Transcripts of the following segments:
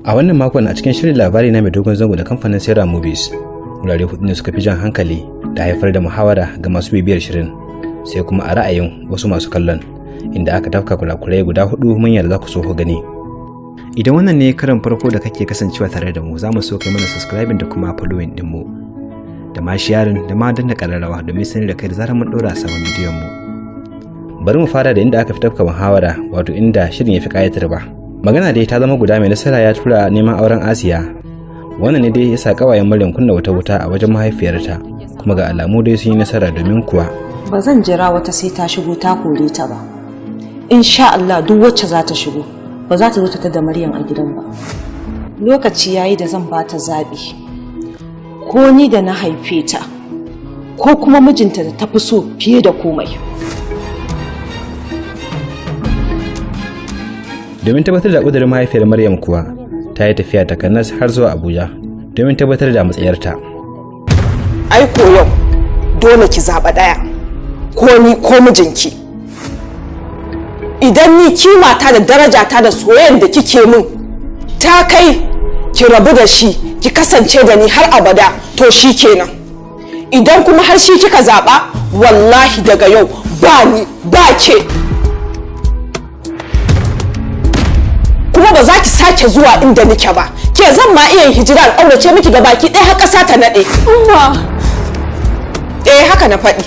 A wannan makon a cikin shirin Labari Na Mai dogon zango da kamfanin Sera Movies, wurare hudu ne suka fi jan hankali da haifar da muhawara ga masu bibiyar shirin, sai kuma a ra'ayin wasu masu kallon, inda aka tafka kurakurai guda hudu manya da za ku so ku gani. Idan wannan ne karin farko da kake kasancewa tare da mu, za mu so kai mana subscribing da kuma following din mu, da ma sharing da ma danna kararrawa domin sanar da kai da zarar mun ɗora sabon bidiyon mu. Bari mu fara da inda aka fi tafka muhawara, wato inda shirin ya fi ƙayatar ba. Magana dai ta zama guda, Mai Nasara ya tura neman auren Asiya. Wannan ne dai ya sa kawayen Maryam kunna wata wuta a wajen mahaifiyarta, kuma ga alamu dai sun yi nasara, domin kuwa Ba zan jira wata sai ta shigo ta kore ta ba. Insha Allah, duk wacce za ta shigo ba za ta zo ta da Maryam a gidan ba. Lokaci yayi da zan ba ta zaɓi, ko ni da na haife ta, ko kuma mijinta da ta fi so fiye da komai. Domin tabbatar da ƙudurin mahaifiyar Maryam kuwa, ta yi tafiya takanas har zuwa Abuja domin tabbatar da matsayarta. Ai ko yau dole ki zaɓa ɗaya, ko ni ko mijinki. Idan ni kimata da darajata da soyayyar da kike min ta kai ki rabu da shi ki kasance da ni har abada, to shi kenan. Idan kuma har shi kika zaɓa, wallahi daga yau ba ni ba ke, kuma ba za ki sake zuwa inda nike ba. Ke, zan ma iya hijira in ƙaurace miki ga baki ɗaya har ƙasa ta naɗe. Umma! Eh, haka na faɗi.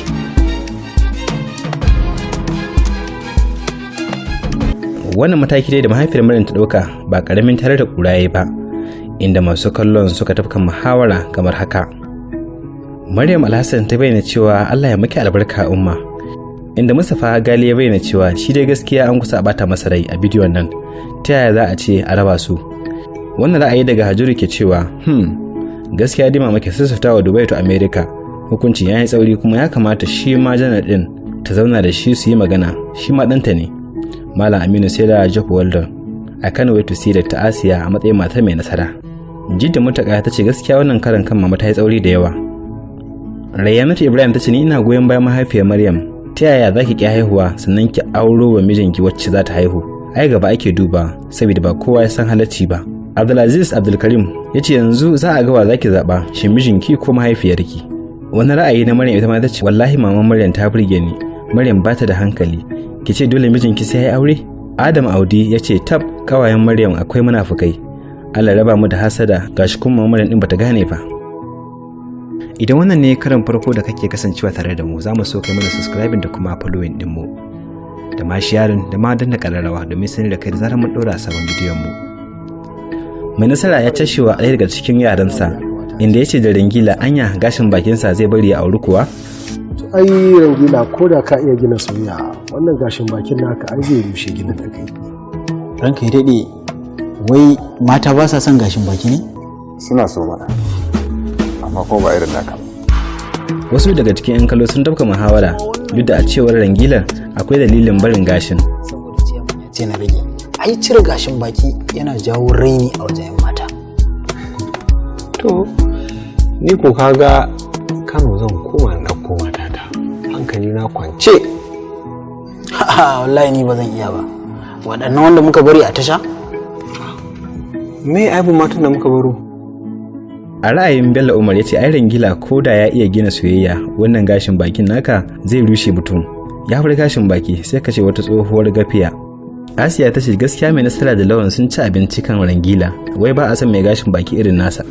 Wannan mataki dai da mahaifiyar Maryam ta ɗauka ba ƙaramin tare da ƙura yayi ba, inda masu kallon suka tafka muhawara kamar haka. Maryam Alhassan ta bayyana cewa, "Allah ya maki albarka, Umma." Inda Mustapha Gali ya bayyana cewa shi dai gaskiya an kusa a bata masa rai a bidiyon nan, ta yaya za a ce a raba su? Wannan ra'ayi daga Hajuru ke cewa, gaskiya dai mamaki sassafta wa Dubai to America hukuncin ya yi tsauri, kuma ya kamata shi ma janar din ta zauna da shi su yi magana, shi ma ɗanta ne." Malam Aminu sai da Job Weldon, "I can't wait to see Dr. Asiya a matsayin matar Mai Nasara." Jidda Mutaka ta ce, "Gaskiya wannan karan kan mama ta yi tsauri da yawa." Rayyanatu Ibrahim ta ce, "Ni ina goyon bayan mahaifiyar Maryam. Ta yaya za ki ƙi haihuwa sannan ki auro wa mijinki wacce za ta haihu? Ai gaba ake duba, saboda ba kowa ya san halacci ba." Abdulaziz Abdulkarim ya ce, "Yanzu za a ga wa za ki zaɓa, shin mijinki ko mahaifiyarki?" Wani ra'ayi na Maryam ita ma ta ce, "Wallahi maman Maryam ta burge ni. Maryam ba ta da hankali, ki ce dole mijinki sai ya aure." Adam Audi ya ce, "Tab, kawayen Maryam akwai munafukai. Allah raba mu da hasada. Gashi kuma Maryam din bata gane ba." Idan wannan ne karin farko da kake kasancewa tare da mu, za mu so kai mana subscribing da kuma following din mu, da ma sharing da ma danna kararrawa domin sanar da kai da zarar mun ɗora sabon bidiyon mu. Mai Nasara ya cashewa ɗaya daga cikin yaransa, inda ya ce da Rangila, anya gashin bakinsa zai bari ya auri kuwa? To ai Rangila, ko da ka iya gina soyayya, wannan gashin bakin naka ai zai rushe ginin da kai. Ranka ya daɗe, wai mata ba sa son gashin baki ne? Suna so mana, amma ko ba irin naka ba. Wasu daga cikin 'yan kallo sun tafka muhawara, duk da a cewar Rangilar akwai dalilin barin gashin. Saboda ciyaman ya ce na rage. Ai cire gashin baki yana jawo raini a wajen 'yan mata. To, ni ko kaga Kano zan koma na ɗauko matata. Hankali na kwance. Wallahi ni ba zan iya ba. Waɗannan wanda muka bari a tasha. Me aibin matan da muka baro? A ra'ayin Bello Umar ya ce, "Ai Rangila, ko da ya iya gina soyayya, wannan gashin bakin naka zai rushe mutum. Ya bar gashin baki sai ka ce wata tsohuwar gafiya." Asiya ta ce, "Gaskiya Mai Nasara da Lawan sun ci abinci kan Rangila, wai ba a san mai gashin baki irin nasa."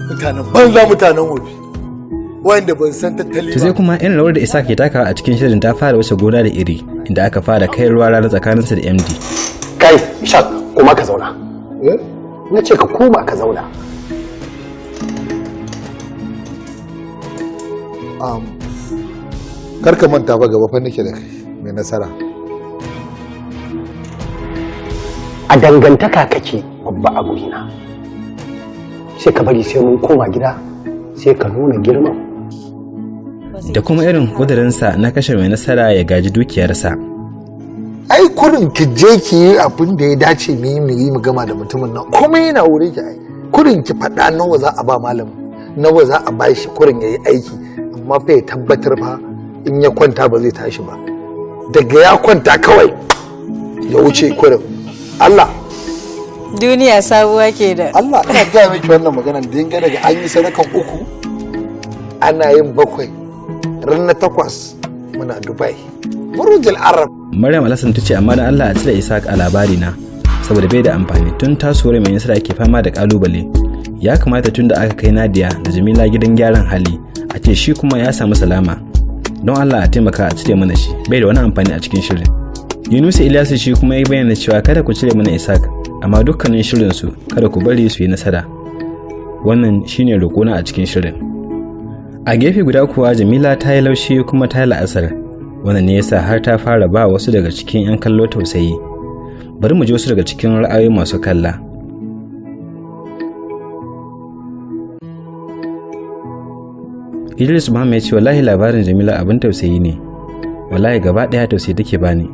Mutanen banza, mutanen wofi, wanda ban san tattali. To sai kuma irin rawar da Isa ke takawa a cikin shirin ta fara wuce gona da iri, inda aka fara kai ruwa rana tsakaninsa da MD. Kai Ishaq, koma ka zauna. Na ce ka koma ka zauna. Kar ka manta fa, gaba fa nake da kai, Mai Nasara. A dangantaka kake babba a gurina, sai ka bari sai mun koma gida sai ka nuna girman. Da kuma irin ƙudurinsa na kashe Mai Nasara ya gaji dukiyarsa. Ai kurin ki je ki yi abin da ya dace mu yi, mu yi mu gama da mutumin nan. Komai yana wurin ki. Ai kurin ki faɗa nawa za a ba malamin, nawa za a ba shi, kurin ya yi aiki. Amma fa ya tabbatar fa in ya kwanta ba zai tashi ba. Daga ya kwanta kawai ya wuce kurin Allah. Duniya sabuwa ke da. Allah, ina gaya miki wannan maganar dinga daga an yi sadakan 3 ana yin 7 ran na 8 muna Dubai. Burjul Arab. Maryam Alhassan ta ce amma dan Allah a cire Isaac a labari na saboda bai da amfani tun tasowar mai nasara ke fama da kalubale. Ya kamata tun da aka kai Nadia da Jamila gidan gyaran hali a ce shi kuma ya samu salama. Don Allah a taimaka a cire mana shi, bai da wani amfani a cikin shirin. Yunusa Ilyasu shi kuma ya bayyana cewa kada ku cire mana Isaac, amma dukkanin shirin su kada ku bari su yi nasara. Wannan shine roƙona a cikin shirin. A gefe guda kuwa Jamila ta yi laushi kuma ta yi la'asar. Wannan ne yasa har ta fara ba wasu daga cikin 'yan kallo tausayi. Bari mu ji wasu daga cikin ra'ayoyi masu kalla. Idris Muhammad ya ce wallahi labarin Jamila abin tausayi ne. Wallahi gaba ɗaya tausayi take bani.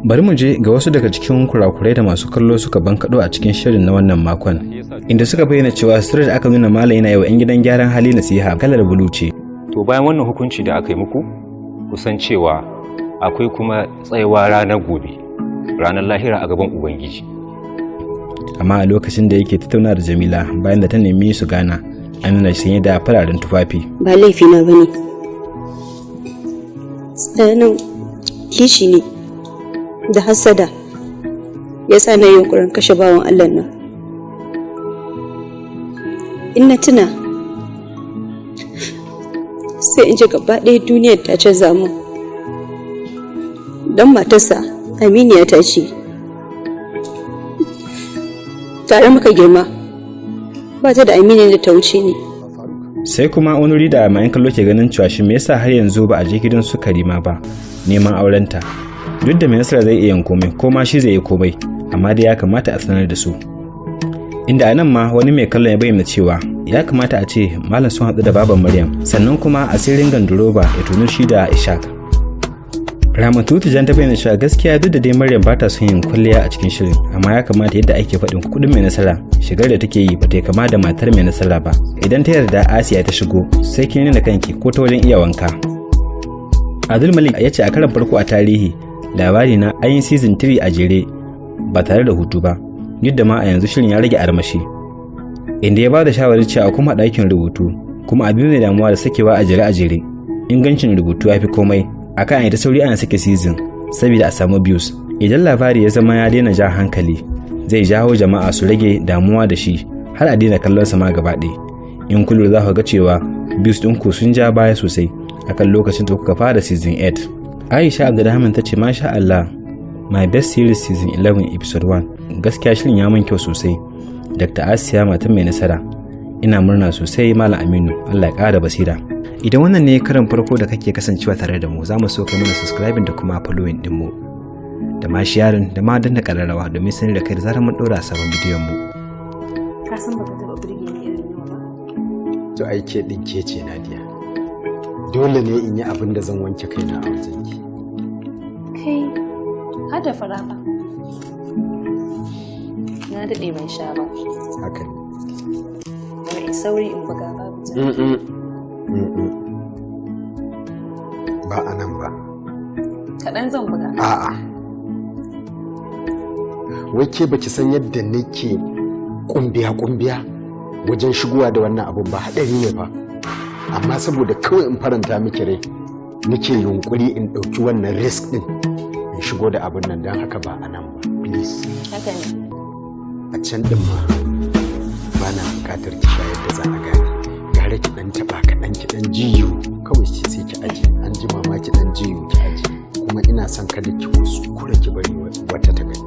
Bari mu je ga wasu daga cikin kurakurai da masu kallo suka bankaɗo a cikin shirin na wannan makon, inda suka bayyana cewa sirrin da aka nuna malam yana yi wa 'yan gidan gyaran hali nasiha kalar bulu ce. To bayan wannan hukunci da aka yi muku, kusan cewa akwai kuma tsayawa ranar gobe, ranar lahira a gaban Ubangiji. Amma a lokacin da yake tattauna da Jamila bayan da ta nemi su gana, an nuna sanye da fararen tufafi. Ba laifina ba ne. Tsananin kishi ne da hassada ya sa na yunkurin kashe bawan Allah nan. In na tuna sai in ji gaba ɗaya duniyar ta canza mu. Don matarsa Aminiya ta ce, tare muka girma, ba ta da aminiyar da ta wuce ni. Sai kuma wani wuri da ma'an kallo ke ganin cewa shi me yasa har yanzu ba a je gidan su Karima ba neman aurenta. Duk da mai nasara zai iya yin komai ko ma shi zai yi komai, amma dai ya kamata a sanar da su. Inda a nan ma wani mai kallon ya bayyana cewa ya kamata a ce malam sun haɗu da baban Maryam, sannan kuma asirin ganduroba ya tonu shi da Ishaq. Ramatu Tijan ta bayyana cewa gaskiya duk da dai Maryam ba ta son yin kwalliya a cikin shirin, amma ya kamata yadda ake faɗin kuɗin mai nasara shigar da take yi ba ta kama da matar mai nasara ba. Idan ta yarda Asiya ta shigo sai kin nuna kanki ko ta wajen iya wanka. Abdul Malik ya ce a karan farko a tarihi labari na an yi season 3 a jere ba tare da hutu ba, duk da ma a yanzu shirin ya rage armashi. Inda ya ba da shawarar cewa kuma ɗakin rubutu kuma abin mai damuwa da sakewa a jere a jere, ingancin rubutu ya fi komai akan a ta sauri ana sake season saboda a samu views. Idan labari ya zama ya daina jan hankali zai jawo jama'a su rage damuwa da shi har a daina kallon sa ma gaba ɗaya. In kun lura za ku ga cewa views ɗinku sun ja baya sosai akan lokacin da kuka fara season 8. Aisha Abdulrahman ta ce masha Allah, my best series season 11 episode 1. Gaskiya shirin ya min kyau sosai. Dr. Asiya matan mai nasara. Ina murna sosai Malam Aminu, Allah ya ƙara basira. Idan wannan ne karan farko da kake kasancewa tare da mu, za mu so kai mana subscribing da kuma following din mu. Da ma sharing da ma danna ƙararrawa domin sanar da kai da zarar mun ɗora sabon bidiyon mu. Ka san baka taɓa burge ni irin yau ba. To ai ke ɗin ke ce Nadia. Dole ne in yi abin da zan wanke kaina a wajenki. Kai, har da fara fa. Na daɗe ban sha ba. Haka ne. Bari in sauri in buga babu jama'a. Ba a nan ba. Kaɗan zan buga. A'a. Wai ke baki san yadda nake kumbiya-kumbiya wajen shigowa da wannan abun ba, haɗari ne fa. Amma saboda kawai in faranta miki rai nake yunkuri in ɗauki wannan risk ɗin in shigo da abun nan, don haka ba a nan ba, please. Haka ne. A can ɗin ma ba na buƙatar ki sha yadda za a gane. Gara ki ɗan taɓa kaɗan ki ɗan jiyo kawai sai ki aje, an ji mama ki ɗan jiyo ki aje. Kuma ina son kada ki kuskura ki bari wata ta gani.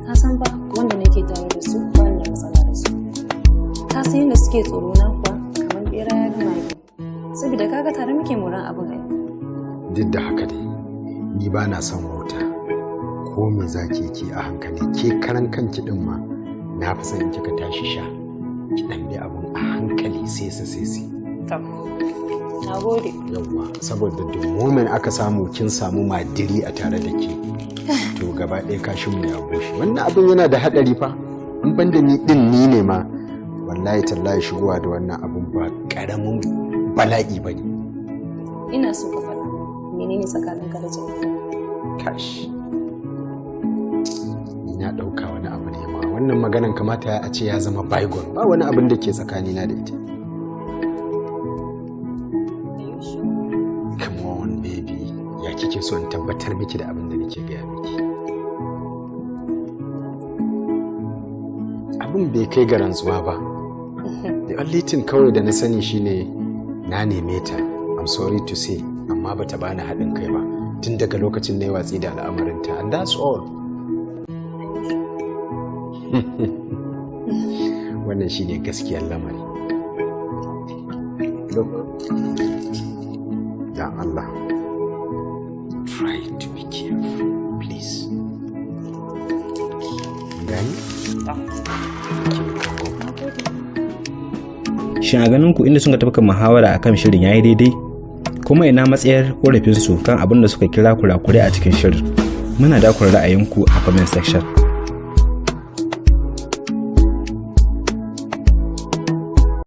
Ka san ba wanda nake tare da su ba ni da matsala da su. Ka san yadda suke tsoro na kuwa kamar bera ya gama yi. Saboda kaga tare muke moran abin ai. Duk da haka dai ni ba na son wauta. Ko me za ki ki a hankali, ke karan kanki din ma na fi son in kika tashi sha ki dan bi abun a hankali sai sai. Na gode. Yawwa, saboda the moment aka samu kin samu madiri a tare da ke to gaba ɗaya kashin mu ya bushe. Wannan abin yana da haɗari fa. In ban da ni din ni ne ma wallahi tallahi shigowa da wannan abun ba ƙaramin bala'i ba ne. Ina so ka faɗa menene tsakaninka da Jamila? Kash, ni na ɗauka Wannan maganan kamata ya a ce ya zama bygone. Ba wani abin da ke tsakanina da ita. Come on, baby. Ya kike so in tabbatar miki da abin da nake gaya miki? Abin bai kai ga rantsuwa ba. The only thing kawai da na sani shine na neme ta. I'm sorry to say, amma bata bani haɗin kai ba. Tun daga lokacin na yi watsi da al'amarinta, and that's all. Wannan shine gaskiyar lamari. Look, dan Allah, try to be careful, please. Gani? Shin a ganin ku inda suka tafka muhawara akan shirin yayi daidai? Kuma ina matsayar korafinsu kan abin da suka kira kurakurai a cikin shirin? Muna dakon ra'ayinku a comment section.